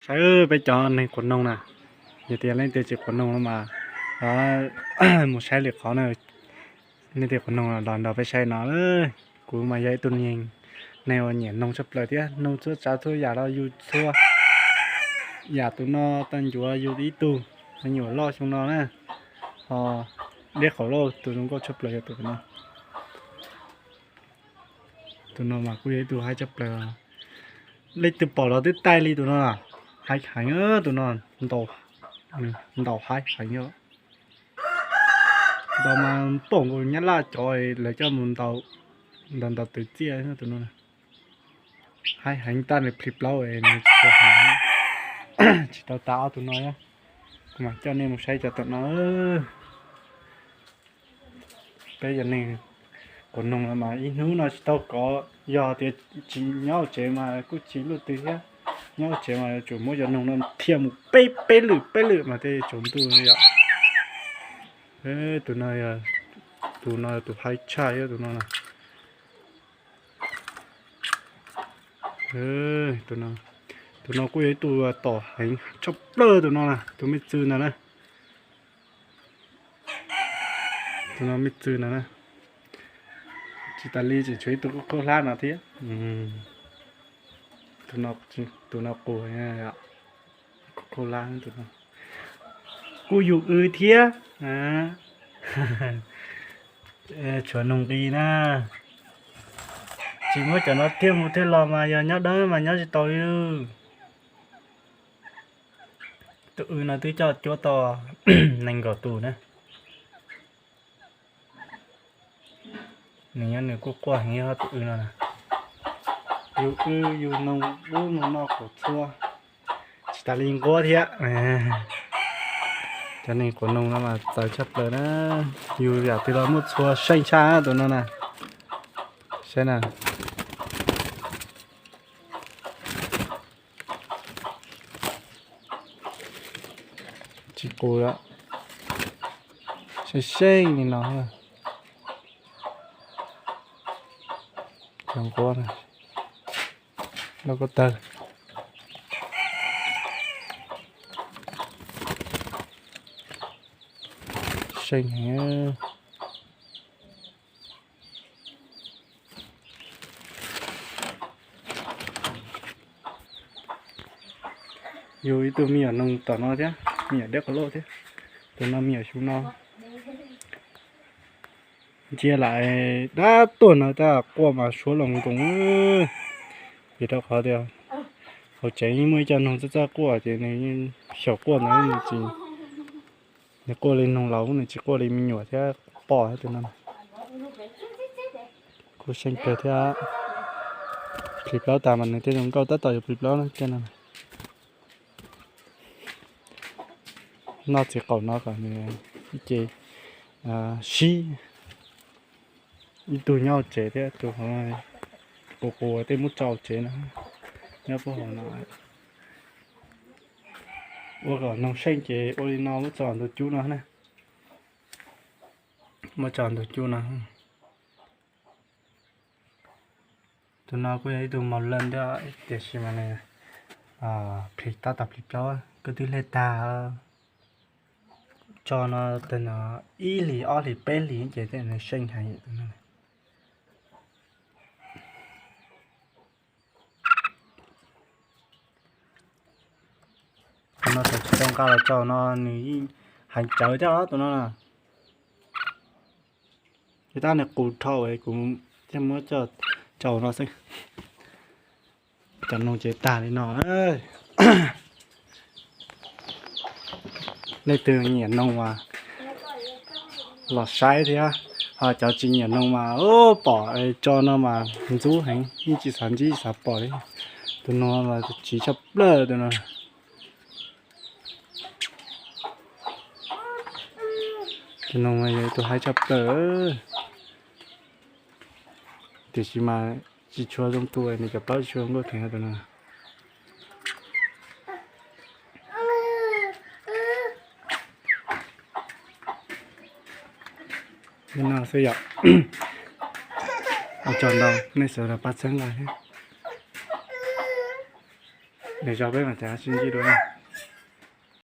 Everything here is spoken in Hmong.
Peb cov neeg quav noog na, yog tias leej twg tsis quav noog no mas mus saib lwm qhov na. Leej twg quav noog los nrog peb saib no. Kuv mas yog ib tug neeg, neeg uas nyiam noog tshaj plaws thiab, noog txhua tsav txhua yam los yug txhua yam. Tus no tau ncuav yug ib tug me nyuam loj xyoo no na, ho deb qhov lauj. Tus zoo nkauj tshaj plaws yog tus no. Tus no mas kuj yog ib tug haib tshaj plaws. Leej twg pom los twb taij li tus no. Haib heev tus no, ntaus haib heev. Ntaus mas pom nkaus nyab laj cov lawv coj mus ntaus, ntaus ntaus twv txiaj tus no. Haib heev, tab nws plhis plaub nws tsis tau tas ob tug no. Kuv mam coj nej mus saib cov tom no. Peb cov neeg quav noog no mas ib hnub no tsis tau kov, yog tias tsis nyob hauv tsev mas kuj tsis luaj twg thiab. Nyob hauv tsev mas yuav tsum muab cov noog no thiaj mus peb peb lwm peb lwm mas thiaj tsaus ntuj yom. Tus no, tus no tus haib tshaj thiab tus no. Tus no kuj yog ib tug tom heev tshaj plaws tus no na, tus me txwm ntawd na. Tus no me txwm ntawd na. Tsis tas li tseem tshuav ib tug khaub hlab no thiab. Tus no qus, khaub hlab tus no kuj yug w thiab. Tshuav noog nqi na. Tsis muab cov no thiaj mus thiaj los mas yog nyob dawb mas nyob tsis tau li. Tus w no twb coj cuab tau nees nkaum tus na. Nws nyob nws kuj quaj heev tus w no na. Yug w yug noog ub noog no kom txhua, tsis tas li nquab thiab. Cov neeg quav noog no mas txawv tshaj plaws na. Yug yam twg los muaj txhua seej tshaj tus no na. Saib na. Tsis qus lawm, seej seej li no. Cov nquab no, loj ko taw. Seej heev. Yug ib tug me nyuam noog tom no thiab, me nyuam deb qhov loj thiab. Tus no me nyuam xyoo no ntsia lam dab tuag no tab quaj mas suab los nkoos. Vim rau qhov tias hauv tsev yeej muaj ib co noog txawj txawj quaj ces nws xyaum quaj ntawd nws tsis, nws quaj li noog laus nws tsis quaj li me nyuam thiab poj thiab tus no. Kuj seej kawg thiab. Plhis plaub tas mas nws thiaj zoo nkauj, tab tom yuav plhis plaub na. Noj txiv qaum no kom nws ib ce sib. Ib tug nyob hauv tsev thiab tus qus qus tej muab tso hauv tsev no, nyob puag hauv no. Ua kom noog seej ces ua li no muab tso ntug cub no na. Muab tso ntug cub no. Tus no kuj yog ib tug mos lawj thiab tiam sis mas nws plhis tab tom plhis plaub, koj twb hle tag. Tso no tag no ib hlis ob hlis peb hlis ces nws seej heev. Tus no thaum tsis tau nqa los tso no nws yeej heev tsawv thiab os tus no na. Ces tab nws qus dhau kuv thiaj muab coj tso no xwb. Cov noog ces tag li no. Leej twg nyiam noog mas los saib thiab, ho cov tsis nyiam noog mas pom tso no mas ntxub heev, yeej tsis xav ntsib tsis xav pom li. Tus no mas tsiv tshaj plaws tus no. Tus no mas yog ib tug haib tshaj plaws, tiam sis mas tsis tshua zoo tu, nws cov plaub tsis tshua zoo nkauj kheev tus no. Li no xwb yom. Ua tsaug ntau, nej sawv daws pab txhawb nqa thiab. Zog peb mas cas sib ntsib dua na.